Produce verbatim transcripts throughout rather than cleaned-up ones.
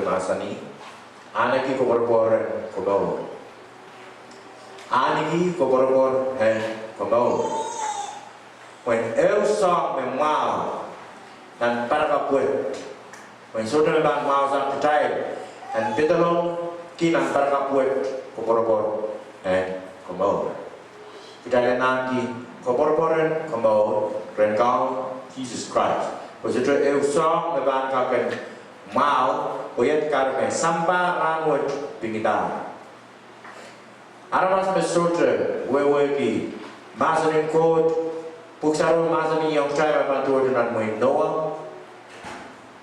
mahsanih, ahneki koapworopwor en komour. Ahneki koapworopwor en komour. Pwehn ehu soahng me mwahu nan parakapw wet. Pwehn sohte me pahn mwahusang kitail en pedolong ki nan parakapw wet koapworopwor en komour. Kitail en ahneki koapworopwor en komour rehn Kaun Sises Krais. Pwe sohte ehu soahng me pahn kak en mwahu, pwe iet kahrehda me sampah rahnwet pingida. Aramas me sohte wehwehki mahsen en Koht, Pwuhk Sarawi mahsanihong kitail me pahn duwehte nan mwehin Noa.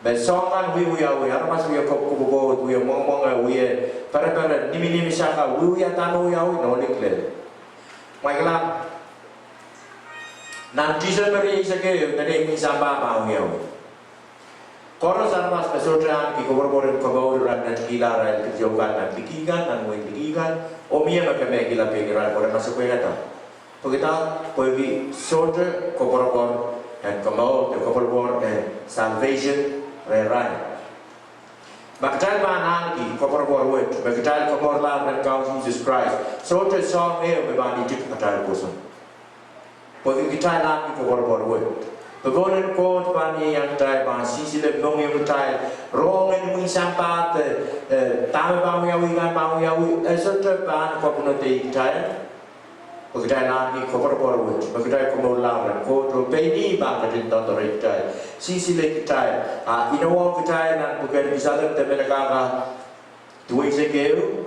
Me soahng kan wiewiawi, aramas wie kop- kopwopwoud, wie mwengmwenge, wie perepere, niminimi saka, wiewiahda me wiawi, nohlik lel. Mwahu kilang, nan Tisempe rieisek ehu, nan ei mwehin sampah pahn wiawi. Koaros aramas me sohte ahneki koapworopwor en komour, irail netikihla arail kitiou kan nan liki kan, nan mwehin liki kan, oh mie me kemehkihla pein irail pwe re masepwehkada. Pwehki dah? Pwehki sohte koapworopwor en komour, de koapworopwor en salvation rehrail. Ma kitail pahn ahneki koapworopwor wet, me kitail komourlahr rehn Kaun Sises Krais, sohte soahng ehu me pahn itik atail pwoson. Pwehki kitail ahneki koapworopwor wet, popohl en Koht pahn ieiang kitail, pahn sinsile mohngiong kitail, rong en mwehin sampah, eh, dahme pahn wiawi kan pahn wiawi, e sohte pahn kapwunodei kitail. Pwe kitail ahneki koapworopwor wet, me kitail komourlahr rehn Koht, oh pein ih pahn ketin doadoahngki kitail, sinsile kitail, a inowo kitail nan pwuken Kisalem de Melkahka duweisek ehu,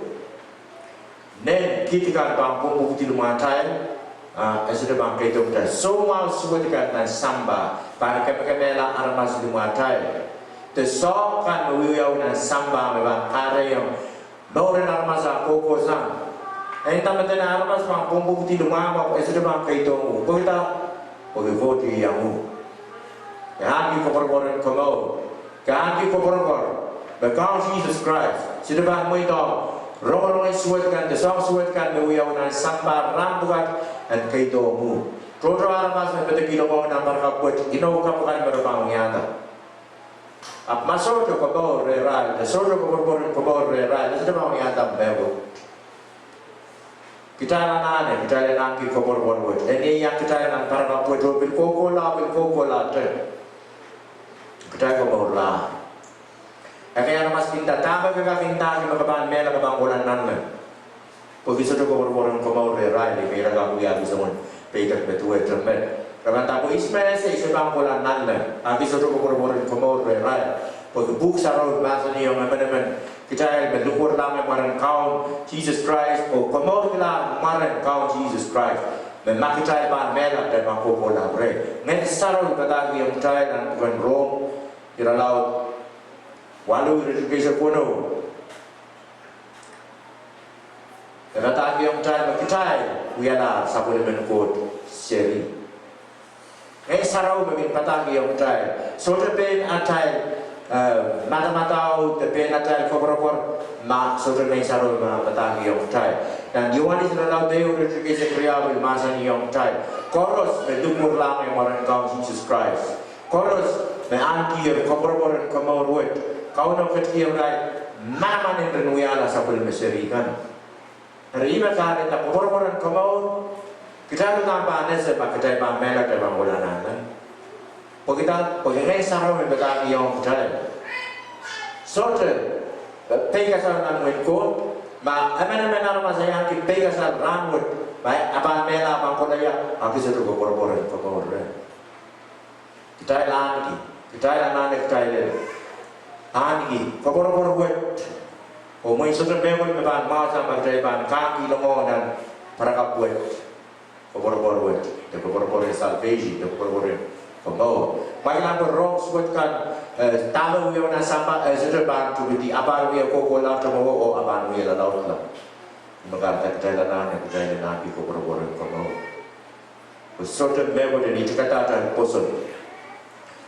nen kid kan pahn pwupwukdi limwahtail, a e sohte pahn keidohng kitail. Soumwahu suwed kan nan sampah pahn kemekemehla aramas limwahtail. De soahng kan me wiewiawi nan sampah me pahn kahrehiong mour en aramas ah kohkohsang. E nda me dene aramas pahn pwupwukdi limwahmwahp, e sohte pahn keidohng uhk. Pwehki dah? Pwehki Koht ieiang uhk. Ke ahneki koapworopwor en komour, ke ahneki koapworopwor me Kaun Sises Krais sohte pahn mweidohng rongorong en suwed kan de soahng suwed kan me wiawi nan sampah rahn pwukat en keidohng uhk. Tohto aramas me pedekihla ong nan parakapw wet, inou kapw kan me re pahn wiahda. Ahpw ma sohte komour rehrail, de sohte koapworopwor en komour rehrail, e sohte pahn wiahda mehkot. Kitail anahne, kitail en ahneki koapworopwor wet, en ieiang kitail nan parakapw wet, oh pil kohkohla, pil kohkohlahte, kitail komourlahr. Ekei aramas kin nda, dahme ke kak ndahki me ke pahn mehla ke pahn kohla nanleng? Pwehki sohte koapworopwor en komour rehrail. Ih me ira kak wiahki soangen peidek me duwehte met. Re pahn nda pwe ihs me ese, ihs me pahn kohla nanleng, ahki sohte koapworopwor en komour rehrail. Pwehki Pwuhk Sarawi mahsanihong emenemen kitail me likwerlahng mwaren Kaun Sises Krais oh komourkihla mwaren Kaun Sises Krais, me ma kitail pahn mehla kitail pahn kohkohla reh. Ngehn Sarawi padahkihong kitail nan pwuken Rom, irelaud waluh, iretikitik eisek weneu, e padahkihong kitail me kitail wialahr sapwellimen Koht seri. Ngehn Sarawi me kin padahkihong kitail, sohte pein atail, eh, madamadau de pein atail koapworopwor, ma sohte Ngehn Sarawi me padahkihong kitail. Nan Iohanes irelaud ehu, iretikitik eisek riau, pil mahsanihong kitail, koaros me likwerlahng mwaren Kaun Sises Krais, koaros me ahnekier koapworopwor en komour wet, Kauno ketikihong irail manaman en ren wiahla sapwellime seri kan. Eri ih me kahrehda koapworopwor en komour, kitail uhdahn pahn ese ma kitail pahn mehla kitail pahn kohla nanleng. Pwehki dah? Pwehki Ngehn Sarawi me padahkihong kitail. Sohte peikasal nan wehin Koht. Ma emenemen aramas ahneki peikasal rahnwet, ma e pahn mehla pahn kohla ia, ahki sohte koapworopwor en komour reh. Kitail ahneki, kitail anahne, kitail en ahneki koapworopwor wet. Oh mwein sohte mehkot me pahn mwahusang ma kitail pahn kak kilang nan parakapw wet koapworopwor wet, de koapworopwor en salvation, de koapworopwor en komour. Mwahu kilang pwe rong suwed kan, eh, dahme wiawi nan sampah, eh, sohte pahn tuhkedi, a pahn wie kohkohlahte mwowe oh a pahn wie lalaudla. Ih me kahrehda kitail anahne, kitail en ahneki koapworopwor en komour. Pwe sohte mehkot en itikada atail pwoson.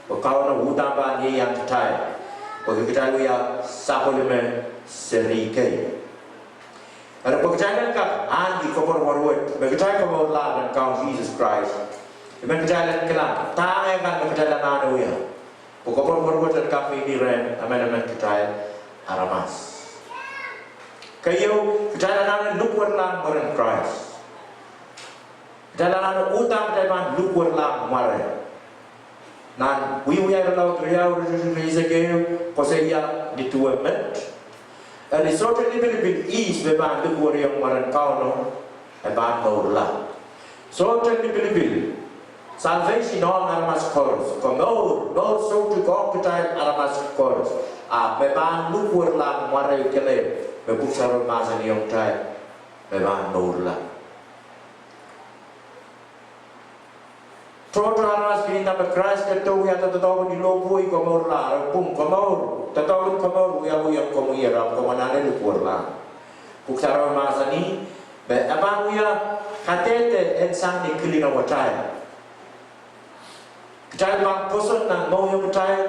Pwe Kauno uhdahn pahn ieiang kitail, pwehki kitail wia sapwellime seri kei. Eri pwe kitail en kak ahneki koapworopwor wet, me kitail komourlahr rehn Kaun Sises Krais, I men kitail en kilang dahme kan me kitail anahne wia. Pwe koapworopwor wet en kak mihmi rehn emenemen kitail. aramas. Keieu, kitail anahne likwerlahng mwaren Krais. Kitail anahne uhdahn kitail pahn likwerlahng mware. Nan Wiewia irelaud riau, iretikitik rieisek ehu, koasoia ni duwe met: Eri sohte lipilipil ihs me pahn likweriong mwaren Kauno, e pahn mourla. Sohte lipilipil. Salvation ong aramas koaros. Komour, mour soutuk ong kitail aramas koaros. Ahpw me pahn likwerlahng mware kelehpw, me Pwuhk Sarawi mahsanihong kitail, me pahn mourla. Tohto aramas kin inda me Krais ketido wiahda doadoahk ni lohpwuo, komourla, re pwung komour, doadoahk en komour wiawiong komwi, ahpw komw anahne likwerlahng. Pwuhk Sarawi mahsanih me e pahn wia kadehde en sang ni kilin atail. Kitail pahn pwoson nan mohngiong atail,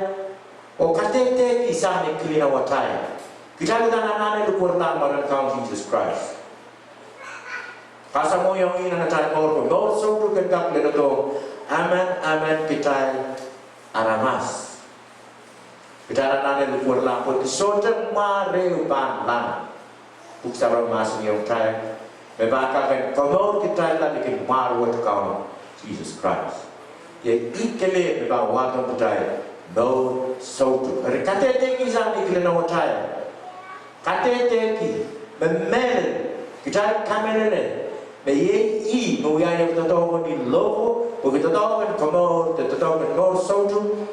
oh kadehdehki sang ni kilin atail. Kitail uhdahn anahne likwerlahng mwaren Kaun Sises Krais. Kasamwohiong ih nan atail mour, mour soutuk en kak leledohng emen emen kitail aramas. Kitail anahne likwerlahng pwe sohte mware pahn lahng. Pwuhk Sarawi mahsanihong kitail me pahn kak en komour kitailla likin mwahr wet, Kaun Sises Krais. Iei ih kelehpw me pahn wadohng kitail mour soutuk. Eri kadehdehki sang ni kilin atail. Kadehdehki, me mehlel, kitail kamehlele me iei ih me wiahiong doadoahk ni lohpwuo, pwehki doadoahk en komour, doadoahk en mour soutuk,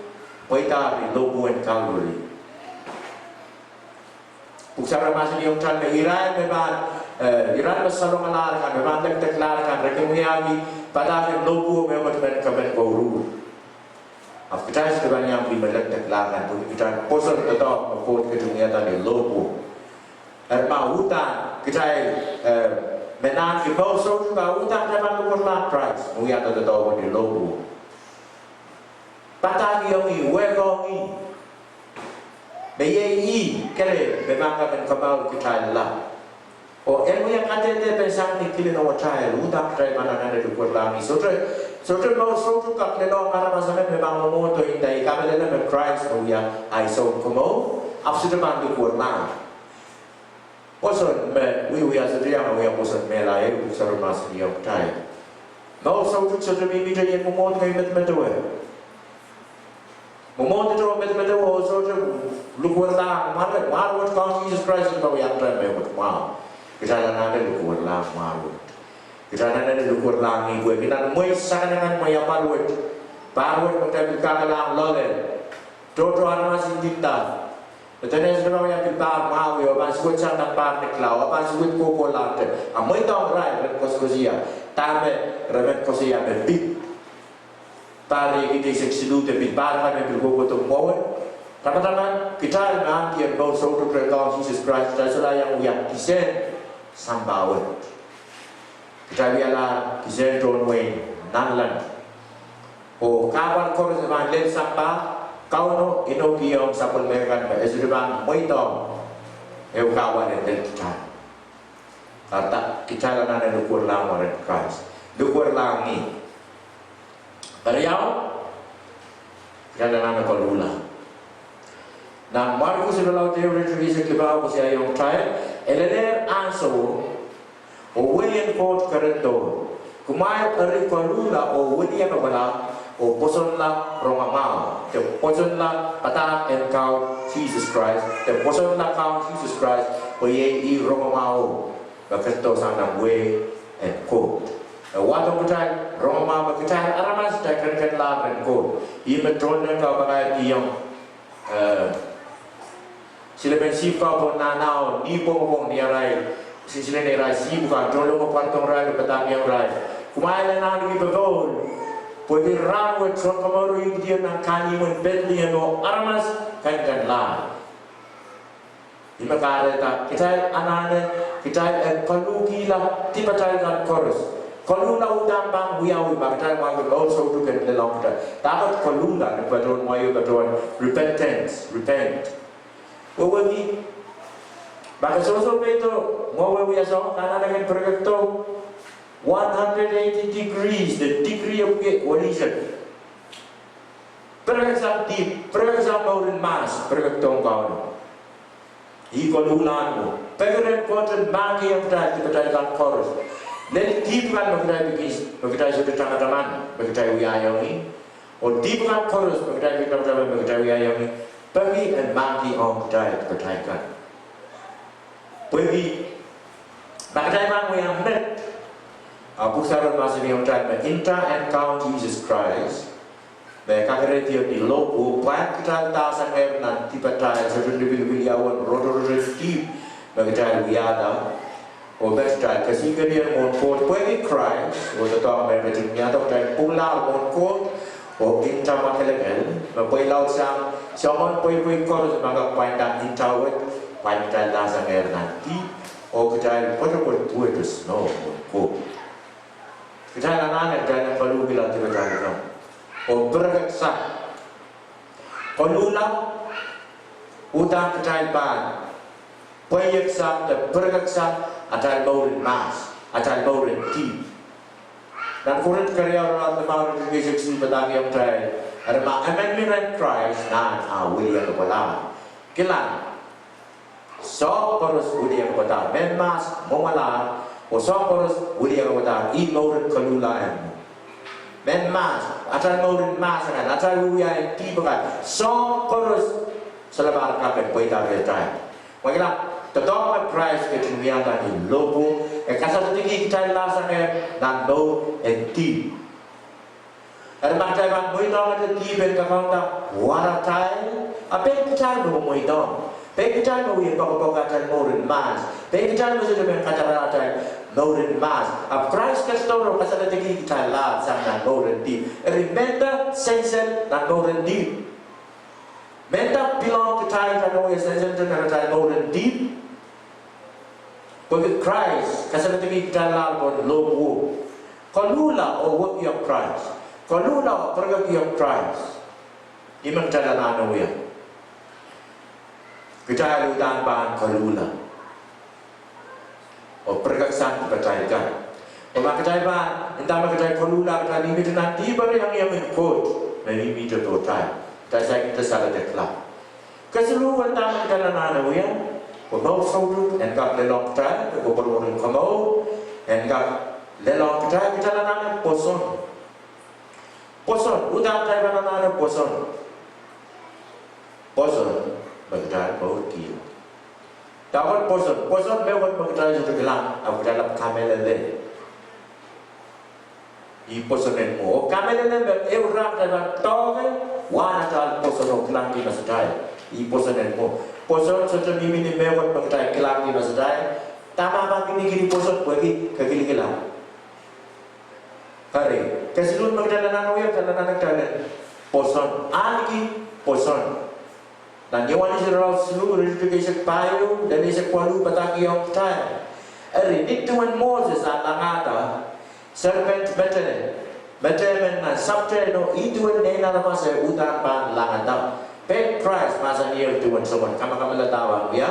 pweida ni lohpwuo en Calvary. Pwuhk Sarawi mahsanihong kitail me irail me pahn, eh, irail me salongalahr kan, me pahn lekdeklahr kan, re kin wiahki padahk en lohpwuo mehkot men kemen kouruhr. Ahpw kitail sohte pahn iang pil me lekdeklahr kan, pwehki kitail pwoson doadoahk me Koht ketin wiahda ni lohpwuo. Eri ma uhdahn kitail, eh, me nahnki mour soutuk, ma uhdahn kitail pahn likwerlahng Krais me wiahda doadoahk ni lohpwuo. Padahkihong ih, wehkohng ih, me iei ih kelehpw me pahn kak en komour kitailla. Oh en wia kadehdepen sang ni kilin atail, uhdahn kitail pahn anahne likwerlahng ih. Sohte, sohte mour soutuk kak lelohng aramas emen me pahn mwomwohdiso inda ih kamehlele me Krais me wia ahi Sounkomour, ahpw sohte pahn likwerlahng. Pwoson me wiewia sohte iang wia pwoson mehla, eh, Pwuhk Sarawi mahsanihong kitail. Mour soutuk sohte mihmihte ien mwomwohdiso ngehi medemedewe. Mwomwohdiso medemedewe oh sohte likwerlahng mware, mwahr wet Kaun Sises Krais me wiahda mehkot mwahu. Kitail anahne likwerlahng mwahr wet. Kitail anahne likwerlahng ih pwehki nan mwehi sakanakan, mwehi apwal wet, pahr wet me kitail pil kakehlahng loale, tohto aramas ndinda, me dene sohte pahn wia pil pahr mwahu, oh pahn suwed sang nan pahr niklau, oh pahn suwed kohkohlahte, a mweidohng irail, re koasokoasoia, dahme re men koasoia me pid. Pahr riekid eisek siluh de pid, pahr kan me pil kohkohdo mwowe. Tamataman kitail me ahneki en mour soutuk rehn Kaun Sises Krais, kitail solahr iang wia kisehn sampah wet. Kitail wialahr kisehn tohn wehin nanleng. Oh kahpwal koaros e pahn lel sampah, Kauno inoukiong sapwellime kan me e sohte pahn mweidohng ehu kahpwal en lel kitail. Kahrehda kitail anahne likwerlahng mwaren Krais. Likwerlahng ih. Keriau, kitail anahne koluhla. Nan Markus irelaud ehu, iretikitik eisek limahu koasoiaiong kitail, e lelehr ahnsou, oh wehi en Koht kerendohr. Kumwail eri koluhla oh wiliakapwala, oh pwosonla rongamwahu, de pwosonla padahk en Kaun Sises Krais, de pwosonla Kaun Sises Krais, pwe iei ih rongamwahu me kerendohsang nan wehi en Koht. E wadohng kitail rongamwahu me kitail aramas kitail kenkenlahng rehn Koht. Ih me tohnleng kau pakairkihong, eh, silepen sihpw kau pohn nahnao, ni pwongpwong ni arail, sinsile ni arail sihpw kan, tohnleng pwarodohng irail, padahkihong irail: Kumwail en ahneki popohl, pwehki rahn wet Sounkomouro ipwidier nan kahnimwen Pedlehem oh aramas kenkenlahng. Ih me kahrehda kitail anahne, kitail en koluhkihla dipatail kan koaros. Koluhla uhdahn pahn wiawi ma kitail mwahngih mour soutuk en lelohng kitail. Dahkot koluhla? Ni patohwan, mwahu patohwan repentance, repent. Wehwehki, ma ke sohsohpeido mwowe wia soahng, ke anahne kin pirekekdo one hundred eighty degrees, de degree epwiki welisek. Pirekeksang dihp, pirekeksang mouren mahs, pirekekdohng Kauno. Ih koluhla mwo. Peki rehn Koht en mahkihong kitail dipatail kan koaros. Lel dihp kan me kitail peki, me kitail sohte tamataman me kitail wiahiong ih. Oh dihp kan koaros me kitail peki tamataman me kitail wiahiong ih. Peki en mahkihong kitail dipatail kan. Pwehki ma kitail pahn wia met, a Pwuhk Sarawi mahsanihong kitail me nta en Kaun Sises Krais me kakerehdi ni lohpwuo, pwehn kitail dahsangehr nan dipatail, sohte lipilipil ia uwen rotorot en dihp me kitail wiahda. Oh me kitail kesihkenier mwohn Koht pwehki Krais, oh doadoahk me ketin wiahda, kitail pwunglahr mwohn Koht, oh nta mwakelekel me pweilaud sang, soangen pweipwei koaros me kak pwainda nta wet, pwehn kitail dahsangehr nan dihp, oh kitail pwetepwet duwehte snow mwohn Koht. Kitail anahne kitail en koluhkihla dipatail kan, oh pirekeksang. Koluhla, uhdahn kitail pahn pweieksang de pirekeksang atail mouren mahs, atail mouren dihp. Nan Korint keriau, irelaud limau, iretikitik eisek isuh padahkihong kitail, eri ma emen mi rehn Krais, nan ah wiliakapwalahr. Kilang, soahng koaros wiliakapwadahr, mehn mahs mwomwalahr, oh soahng koaros wiliakapwadahr, ih mouren koluhla en mwo. Mehn mahs, atail mouren mahs akan, atail wiewia en dihp akan, soahng koaros solahr kak en pweida rehtail. Mwekid, doadoahk me Krais ketin wiahda ni lohpwuo, e kasaledekihdahr dahsangehr nan mour en dihp. Eri ma kitail pahn mweidohngete dihp en kakaunda waratail, a pein kitail me mweidohng. Pein kitail me wie poakepoake atail mouren mahs. Pein kitail me sohte men kadarala atail mouren mahs. Ahpw Krais ketidohr oh kasaledekihdahr sang nan mouren dihp. Eri mehnda sensel nan mouren dihp. Mehnda pilohng kitail kan oh wie senselte nan atail mouren dihp. Pwehki Krais kasaledekihdahr pohn lohpwuo. Koluhla oh wekihong Krais. Koluhla oh pirekekihong Krais. Ih me kitail anahne wia. Kitail uhdahn pahn koluhla oh pirekeksang dipatail kan. Oh ma kitail pahn, nda me kitail koluhla, kitail mihmihte nan dihp, eri iangiang en Koht me mihmihte pohtail. Kitail saikinte saledekla. Kesiluh, nda me kitail anahne wia, pwe mour soutuk en kak lelohng kitail, pwe koapworopwor en komour en kak lelohng kitail, kitail anahne pwoson. Pwoson, uhdahn kitail pahn anahne pwoson. Pwoson me kitail mourkihla. Dahkot pwoson, pwoson mehkot me kitail sohte kilang, ahpw kitail ahpw kamehlele. Ih pwoson en mwo. Oh kamehlele me ehu rahn kitail pahn doahke wahn atail pwoson oh kilangki masatail. Ih pwoson en mwo. Pwoson sohte mihmi ni mehkot me kitail kilangki masatail. Dahme pahn kinikini pwoson? Pwehki kekilikilang. Eri, kesiluhn me kitail anahne wia, kitail anahne kitail en pwoson, ahneki pwoson. Nan Iohanes irelaud siluh, iretikitik eisek pahieu, lel eisek waluh padahkihong kitail, eri, ni duwen Moses ah langada serpent, mete, mete emen nan sapwtehno, ih duwen Nein Aramas e uhdahn pahn langada. Pein Krais mahsanier duwen soangen kamakamaladahr wia,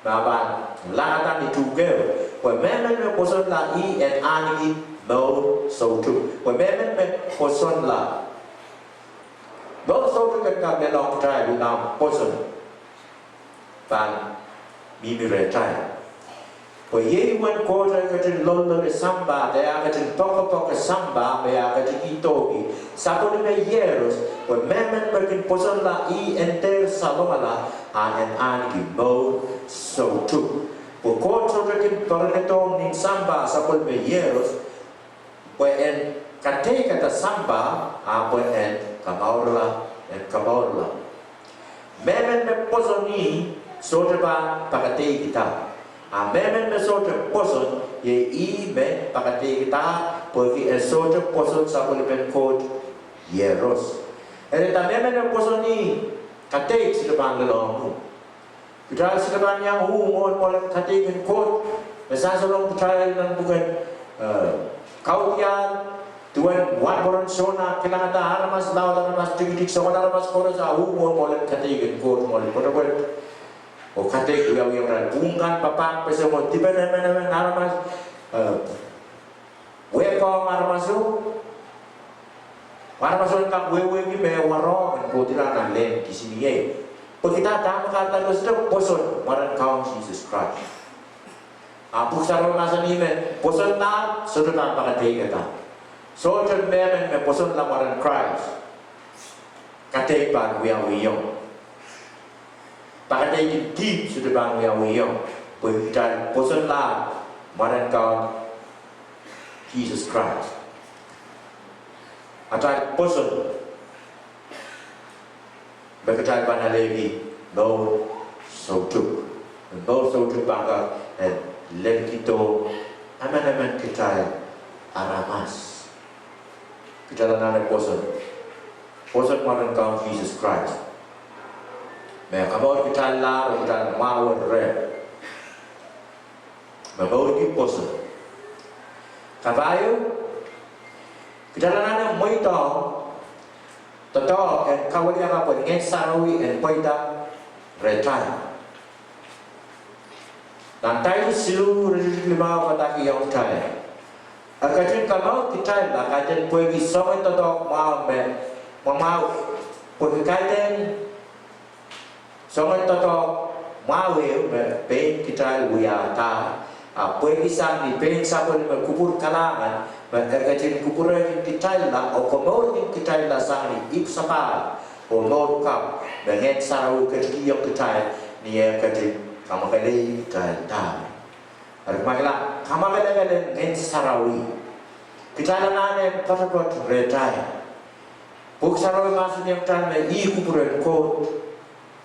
ma pahn langada ni tuhkeo. Pwe mehmen me pwosonla ih en ahneki mour soutuk. Pwe mehmen me pwosonla, mour soutuk en kak lelohng kitail uhdahn pwoson pahn mihmi rehtail. Pwe iei uwen Koht e ketin loalloale sampah, de e ketin poakepoake sampah, me e ketikihdohki sapwellime iehros, pwe mehmen me kin pwosonla ih en dehr salongala, a en ahneki mour soutuk. Pwe Koht sohte kin poaronedohng nin sampah sapwellime iehros pwe en kadeikada sampah, a pwe en kamourala, en kamourala. Mehmen me pwoson ih sohte pahn pakadeikada. A mehmen me sohte pwoson, iei ih me pakadeikada, pwehki e sohte pwoson sapwellimen Koht iehros. Eri nda mehmen me pwoson ih, kadeik sohte pahn lelohng. Kitail sohte pahn iang uh mwohn mwoalen kadeik en Koht, me sansalong kitail nan pwuken, eh, Kaudiahl, duwen wahnpoaron Sona, kilangada aramas, laud aramas, tikitik, soangen aramas koaros a uh mwohn mwoalen kadeik en Koht, mwoalen pwetepwet. Oh kadeik wiawiong irail, pwuhng kan papahkpeseng oh dipen emenemen aramas, eh, wehkohng aramaso, aramaso en kak wehwehki me warohng en kohdihr nan lehn kisiniei. Pwehki dahme kahrehda? Sohte pwoson mwaren Kaun Sises Krais. A Pwuhk Sarawi mahsanih me pwoson lahr sohte pahn pakadeikada. Sohte mehmen me pwosonla mwaren Krais, kadeik pahn wiawihong. Pakadeik en dihp sohte pahn wiawihong, pwe kitail pwoson lahr mwaren Kaun Sises Krais. Atail pwoson me kitail pahn alehki mour soutuk. Mour soutuk pahn kak en lelkidohng emenemen kitail aramas. Kitail anahne pwoson, pwoson mwaren Kaun Sises Krais, me komour kitail lahr oh kitail mwahu reh. Me mourki pwoson. Kapai o, kitail anahne mweidohng doadoahk en kawiliakapw en Ngehn Sarawi en pweida rehtail. Nan Taitus siluh iretikitik limau padahkihong kitail: E ketin komour kitailla kaidehn pwehki soangen doadoahk mwahu me, mwamwahu, pwehki kaidehn soangen doadoahk mwahu ehu me pein kitail wiahda, ahpw pwehki sang ni pein sapwellime kupwur kalahngan, me e ketin kupwurehkin kitailla oh komourkin kitailla sang ni ipwsapahl oh mour kapw me Ngehn Sarawi ketikihong kitail ni eh ketin kamwakelei kitaildahr. Eri ma kitail kamwakelekelen Ngehn Sarawi, kitail anahne poatopoat rehtail. Pwuhk Sarawi mahsanihong kitail me ih kupwuren Koht.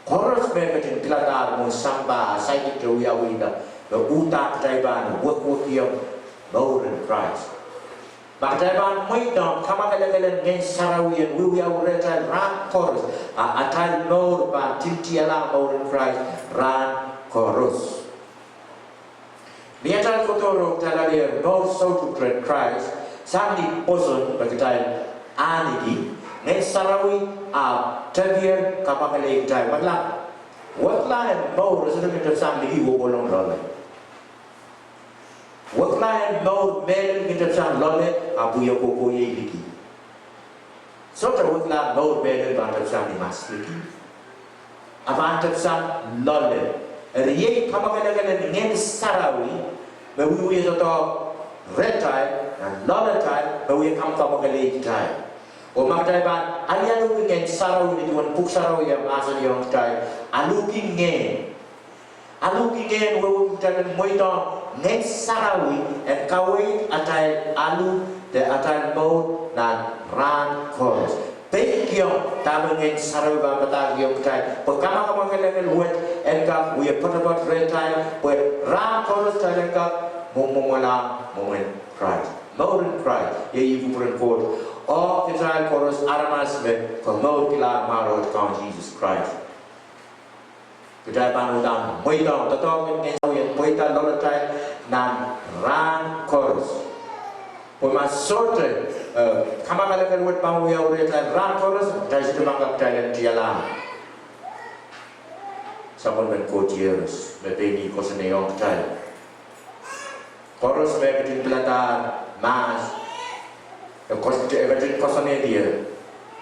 Koaros me ketin piladahr mwohn sampah, saikinte wiawihda, me uhdahn kitail pahn wekwekiong mour en Krais. Ma kitail pahn mweidohng kamwakelekelen Ngehn Sarawi en wiewiawi rehtail rahn koaros, a atail mour pahn tintiala mour en Krais rahn koaros. Ni atail kohdohro kitail alehier mour soutuk rehn Krais, sang ni pwoson me kitail ahneki, Ngehn Sarawi ahpw tepier kamwakelei kitail. Wekila, wekila en mour e sohte kin tepsang liki oh kolong loale. Wekila en mour mehlel kin tepsang loale ahpw wie kohkohiei liki. Sohte wekila mour mehlel pahn tepsang ni mas liki. A pahn tepsang loale. Eri iei kamwakelekelen Ngehn Sarawi me wiewia doadoahk rehtail, nan loaletail, me wia kamwakelei kitail. Oh ma kitail pahn alialuhki Ngehn Sarawi ni duwen Pwuhk Sarawi e mahsanihong kitail, aluhki Ngehn. Aluhki Ngehn wehwehki kitail en mweidohng Ngehn Sarawi en kaweid atail alu de atail mour nan rahn koaros. Peikiong dahme Ngehn Sarawi pahn padahkihong kitail, pwe kamwakamwakelekel wet en kak wia poatopoat rehtail, pwe rahn koaros kitail en kak mwomwohmwlahng mwomwen Krais. Mour en Krais, iei ih kupwuren Koht ong kitail koaros aramas me komourkilahr mwahr rehn Kaun Sises Krais. Kitail pahn uhdahn mweidohng doadoahk en Ngehn Sarawi en pweida loaletail nan rahn koaros. Pwe ma sohte, eh, kamwakelekelen wet pahn wiawi rehtail rahn koaros, kitail sohte pahn kak kitail en tialahng sapwellimen Koht iehros, me pein ih koasoanehdi kitail. Koaros me ketin piladahr mahs, e kos-, e ketin koasoanehdi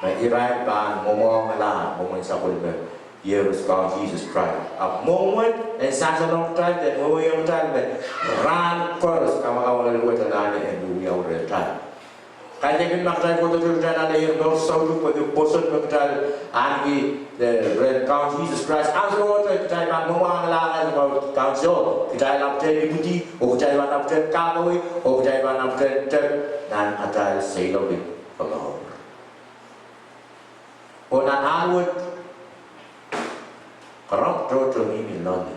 me irail pahn mwomwohngala mwomwen sapwellime iehros Kaun Sises Krais. Ahpw mwomwen en sansalong kitail de mwomwen kitail me rahn koaros kamwakamwakelekel wet anahne en wiawi rehtail. Kaidehkin ma kitail kohdo kitail alehier mour soutuk pwehki pwoson me kitail ahneki, eh, rehn Kaun Sises Krais, ansou koaros kitail pahn mwomwohngala ansou koaros, kitail ahpwtehn ipwidi, oh kitail pahn ahpwtehn kawei, oh kitail pahn ahpwtehn tep nan atail seiloak en komour. Oh nan ahl wet, kahrehda tohto mihmi loale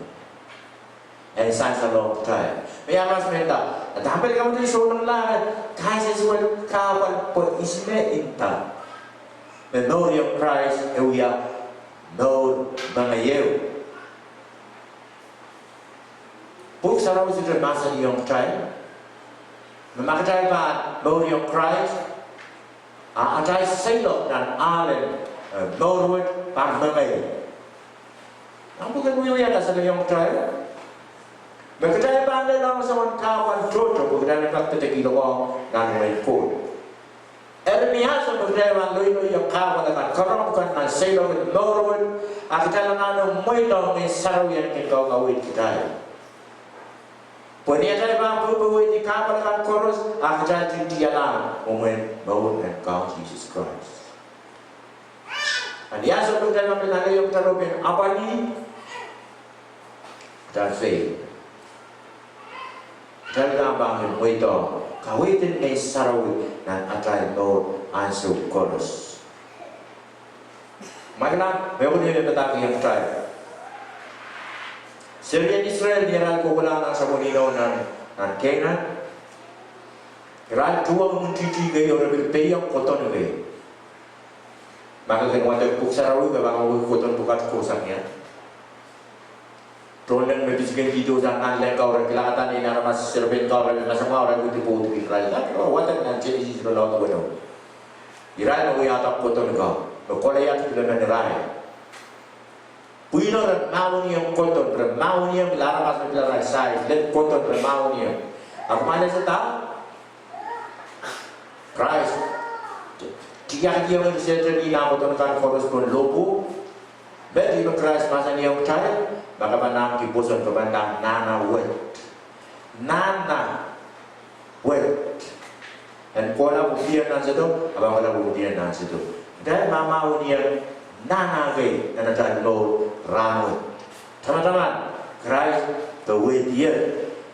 en sansalong kitail. Me iang mas menda, a dahme pil kamwatih souleng lahng, kaisihsol kahpwal pwe ihs me inda me mour ong Krais e wia mour mengei ehu. Pwuhk Sarawi sohte mahsanihong kitail me ma kitail pahn mour ong Krais, a atail seiloak nan ahlen, eh, mour wet pahn mengei. Nan pwuken Wiewia kasalehiong kitail me kitail pahn lelohng soangen kahpwal tohto pwe kitail en kak pedekihdo nan wehin Koht. Eri ni ansou me kitail pahn loiloiong kahpwal akan, karonge kan nan seiloak en mour wet, a kitail anahne mweidohng Ngehn Sarawi en kin kawehwe kitail. Pwe ni atail pahn powehdi kahpwal akan koaros, a kitail tihtialahng mwomwen mour en Kaun Sises Krais. A ni ansou me kitail pahn pil nanleng kitail oh pil apwalih, kitail fail. Kitail pahn pahn mweidohng kaweid en Ngehn Sarawi nan atail mour ansou koaros. Mwahilan, me wini me padahkihong kitail. Serien Israel ni arail kohkohlahng nan sapwen inou nan, nan Kenan, irail tuhwong imwintihti kei oh re pil peiong kodon kei. Ma ke kin wadek Pwuhk Sarawi, ke pahn wehwehki kodon pwukat kohsang ia. Tohnleng me pisikin kihdo sang nanleng kau, re kilangada nein aramas, serepein kau, re pil masamwahu, re widi pwoudiki irail. Nan, oh, wadek nan Senesis irelaud weneu. Irail me wiahda kodon kau, me Kolaiad pil emen irail. Pwihno re mahweniong kodon, re mahweniong aramas me pil arail size, lel kodon re mahweniong. Ahpw kumwail esehda, Krais tiahkiong Sehdan nan kodon kan koaros pohn lohpwuo. Met ihme Krais mahsanihong kitail, ma ke pahn ahneki pwoson, ke pahn ndahng nahna wet. Nahna wet. En kohla pwupwudiong nan sehdo, a pahn kohla pwupwudiong nan sehdo. Kitail mahmahweniong nahna kei nan atail mour rahnwet. Tamataman, Krais powehdi ie.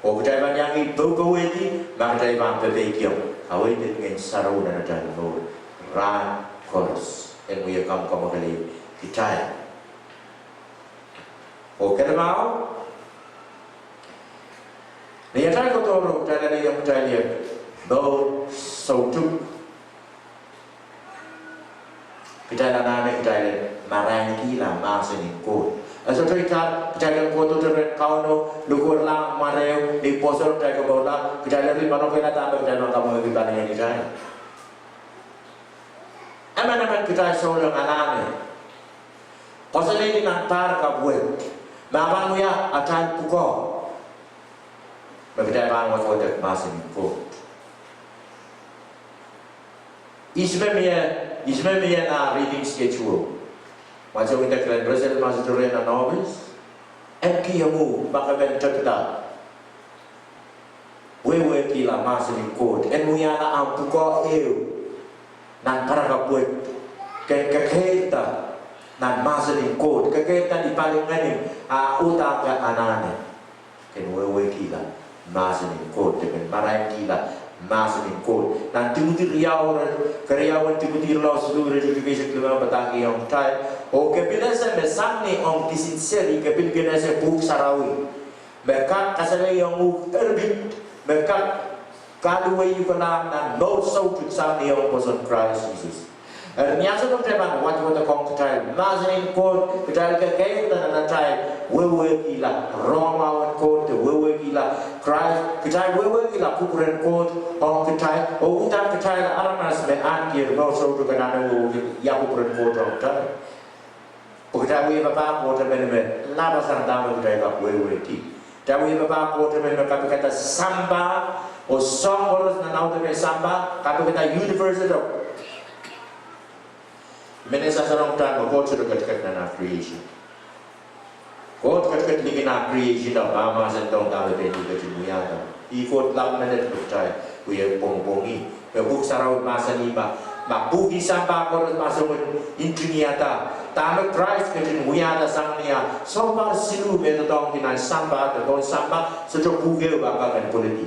Oh kitail pahn iang ih powehdi, ma kitail pahn pepeikiong kaweid en Ngehn Sarawi nan atail mour rahn koaros. En wia kamwakamwakele kitail. Oh kemau, ni atail kohdo, kitail anahne iang kitail ie mour soutuk. Kitail anahne kitail en marainkihla mahsen en Koht. E sohte kitail, kitail en kohdo rehn Kauno, lukerlahng mwareo, ni pwoson kitail komourla, kitail eri pahn okehlahda me kitail pahn kamwekid pahn ien kitail. Emenemen kitail souleng anahne koasoanehdi nan pahr kapw wet, ma pahn wia atail pwukoa, me kitail pahn wadwadek mahsen en Koht. Ihs me mie, ihs me mie nan reading schedule. Ma sohte kitail en result ma sohte rehn nan ohpis. En kihong uhk, ma ke men tepida wehwehkihla mahsen en Koht, en wiahla ahmw pwukoa ehu nan pahr kapw wet, ke, ke kekeirda nan mahsen en Koht, ke kekeirda ni palingehn, a uhdahn ke anahne ken wehwehkihla mahsen en Koht, de ken marainkihla mahsen en Koht. Nan Timoty riau, keriaun Timoty irelaud siluh, iretikitik eisek limau padahkihong kitail, oh ke pil ese me sang ni ong kisin seri, ke pil kin ese Pwuhk Sarawi, me kak kasalehiong uhk erpit, me kak kaluwehiuklahng nan mour soutuk sang ni ong pwoson Krais Sises. Eri ni ansou me kitail pahn wadwadek ong kitail mahsen en Koht, kitail kekeirda nan atail wehwehkihla rongamwahu en Koht, de wehwehkihla Krais, kitail wehwehkihla kupwuren Koht ong kitail, oh uhdahn kitail aramas me ahneki mour soutuk anahne wehwehki ia kupwuren Koht ong kitail. Pwe kitail wia papah Koht emen me lahpasang dahme kitail kak wehwehki. Kitail wia papah Koht emen me kapikada sampah, oh soahng koaros nan audepen sampah, kapikada university. Mehn sansal ong kitail me Koht sohte ketiket nan ah creation. Koht ketiket likin ah creation, a mahmahsendohng dahme pein ih ketin wiahda. Ih Koht lap menet me kitail wie pwongpwongih. Me Pwuhk Sarawi mahsanih ma, ma pwuhki sampah koaros ma soangen ntingihada, dahme Krais ketin wiahda sang ni ah sounpar siluh me doadoahngki nan sampah, de pohn sampah sohte pwuhk ehu pahn kak en pwilidi.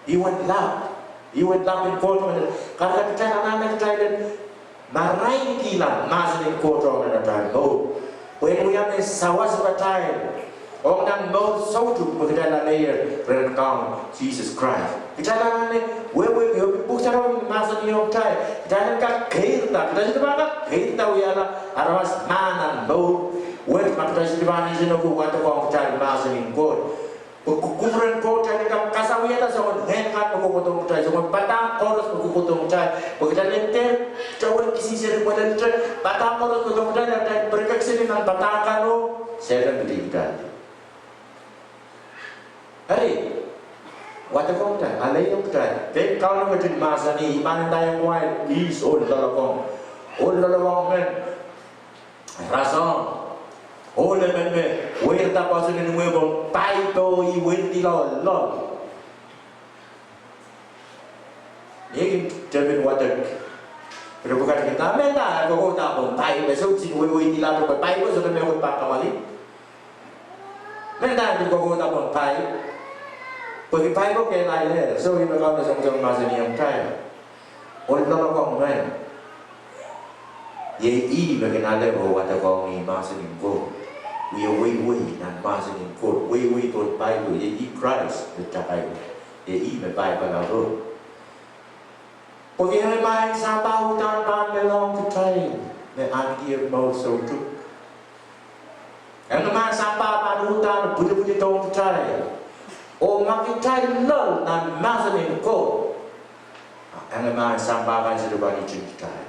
Ih wen lap, ih wen lap en Koht me, kahrehda kitail anahne kitail en marainkihla mahsen en Koht ong nan atail mour. Pwe en wia mehn sawas patail ong nan mour soutuk me kitail aleier rehn Kaun Sises Krais. Kitail anahne wehwehki, oh Pwuhk Sarawi mahsanihong kitail, kitail en kak keirda, kitail sohte pahn kak keirda wiahla aramas mahn nan mour wet ma kitail sohte pahn nsenohki wadek ong kitail mahsen en Koht. Pwe ku-, kupwuren Koht en kak kasawiada soangen ngehn kan me kohkohdohng kitail, soangen padahk koaros me kohkohdohng kitail. Pwe kitail en dehr towehn kisin seri, pwe kitail en dehr padahk koaros me kohkohdohng kitail, kitail en perekekiseli nan padahk kan oh Sehdan pitih kitail. Eri, Wadekong kitail, aleiong kitail. Pwe Kauno ketin mahsanih, I pahn ndaiong kumwail, ihs ohl loalokong? Ohl loalokong men rasehng ohl emen me weirda pwoson en imwehpwong pai pwe ih weidila loal. Ni kin tepin wadek. Pwe pwukat kin dahme nda kokohda pohn pai, me sohte weweidila pwe pai pwe sohte me wet pahn kamwakih. Mendahte kokohda pohn pai, pwehki pai ko kehlail. So ih me Kauno songosong mahsanihong kitail, ohl loalokong men, iei ih me kin ale oh wadekohng mahsen en Koht, wie weiwei nan mahsen en Koht, weiwei pohn Paipel, iei ih Krais me takai, iei ih me Paipel ahpw Pwehki ih me maing sampah uhdahn pahn lelohng kitail me ahnikier mour soutuk. Ih me maing sampah pahn uhdahn pwilipwildohng kitail. Oh ma kitail loal nan mahsen en Koht, ih me maing sampah kan sohte pahn itin kitail.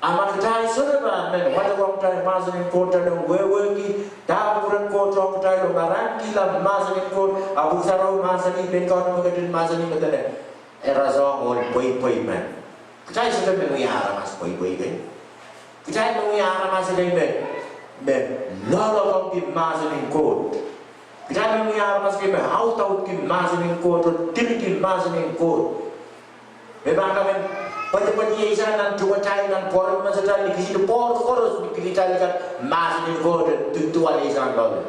A ma kitail sohte pahn men wadekohng kitail mahsen en Koht, kitail en wehwehki dahme kupwuren Koht ong kitail oh marankihla mahsen en Koht, a Pwuhk Sarawi mahsanih, pein Kauno me ketin mahsanih me dene, e rasehng ohl pweipwei men. Kitail sohte men wia aramas pweipwei kei. Kitail men wia aramas kei me, me loalokongki mahsen en Koht. Kitail men wia aramas kei me audaudki mahsen en Koht oh dirki mahsen en Koht. Me pahn kak en pwetipwetiesang nan tuhwetail, nan pwoarmesatail, ni kisin pwoar koaros ni kitail kan mahsen en Koht en duduwalsang loale.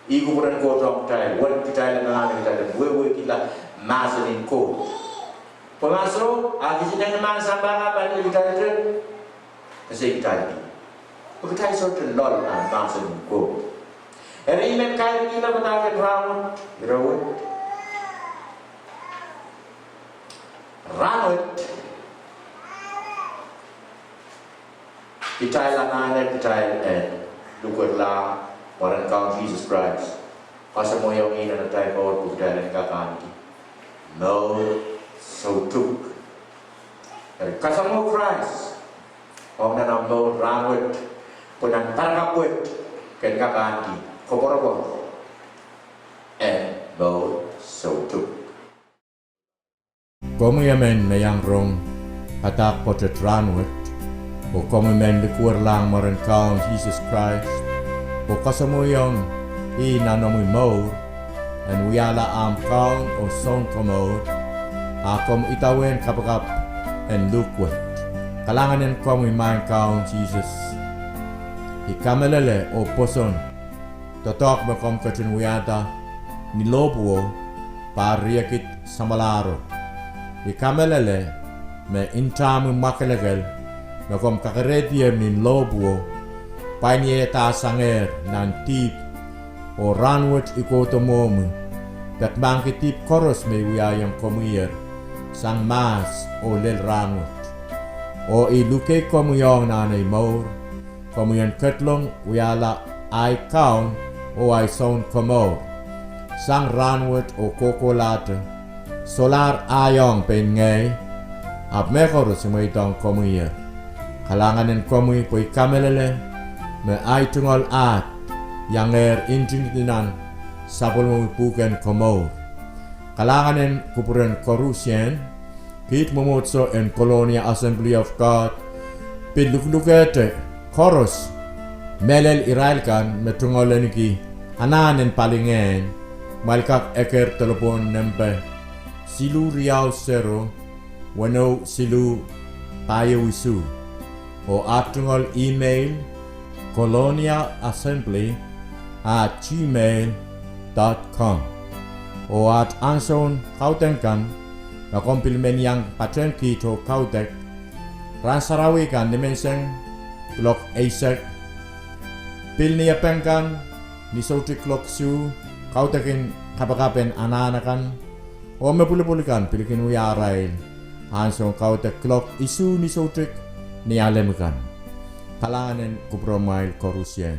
Ih kupwuren Koht ong kitail, wen kitail en anahne kitail en wehwehkihla mahsen en Koht. Pwe ma soh, a kisin ih me maing sampah kan pahn kitail te, ese kitail ki. Pwe kitail sohte loal nan mahsen en Koht. Eri I men kaimwisekihla padahk en rahnwet, ire wet. Rahnwet, kitail anahne kitail en likwerlahng mwaren Kaun Sises Krais, kasamwoiong ih nan atail mour pwe kitail en kak ahneki mour soutuk. Eri kasamwo Krais ong nan omw mour rahnwet, pwe nan parakapw wet ken kak ahneki koapworopwor en mour soutuk. Komwi emen me iang rong padahk pwoatet rahnwet, oh komwi men likwerlahng mwaren Kaun Sises Krais, oh kasamwoiong ih nan omwi mour en wiahla ahmw Kaun oh Sounkomour, a komw idawehn kapakap en luhk wet. Kalahngan en komwi maing Kaun Sises. I kamehlele oh pwoson doadoahk me komw ketin wiahda ni lohpwuo, pahr riekid samwalahro. I kamehlele me ntahmwi mwakelekel me komw kakerehdi ni lohpwuo, pwainiehdasangehr nan dihp, oh rahnwet I kohdo mwohmwi, pekimahkki dihp koaros me I wiahiong komwiher sang mahs oh lel rahnwet. Oh I luke komwi ong nan ei mour, komwi en ketlong wiahla ahi Kaun oh ahi Sounkomour. Sang rahnwet oh kohkohlahte, solahr ahi ong pein ngehi, ahpw mehkoaros I mweidohng komwiher. Kalahngan en komwi pwe I kamehlele me ahi tungoal ahd iangehr ntingdi nan sapwellimomwi pwuhken komour. Kalahngan en kupwuren koarusie, kiht mwomwohdiso en Colonia Assembly of God, pil luhlukehte koaros, mehlel irail kan me tungoal ahneki anahn en palingehn, kumwail kak eker delepwohn nempe siluh riau sero, weneu siluh pahieu isuh. Oh aht tungoal email, colonia assembly at gmail dot com. Oh aht ansoun kaudok kan, ma komw pil men iang patehng kiht oh kaudok, rahn sarawi kan nimenseng kuloak eisek, pil ni epeng kan ni soutik kuloak isuh, kaudok en kapakap en anahn akan, oh me pwulopwul kan pil kin wia arail ansoun kaudok kuloak isuh ni soutik ni alem kan. Kalahngan en kupwuramwail koarusie.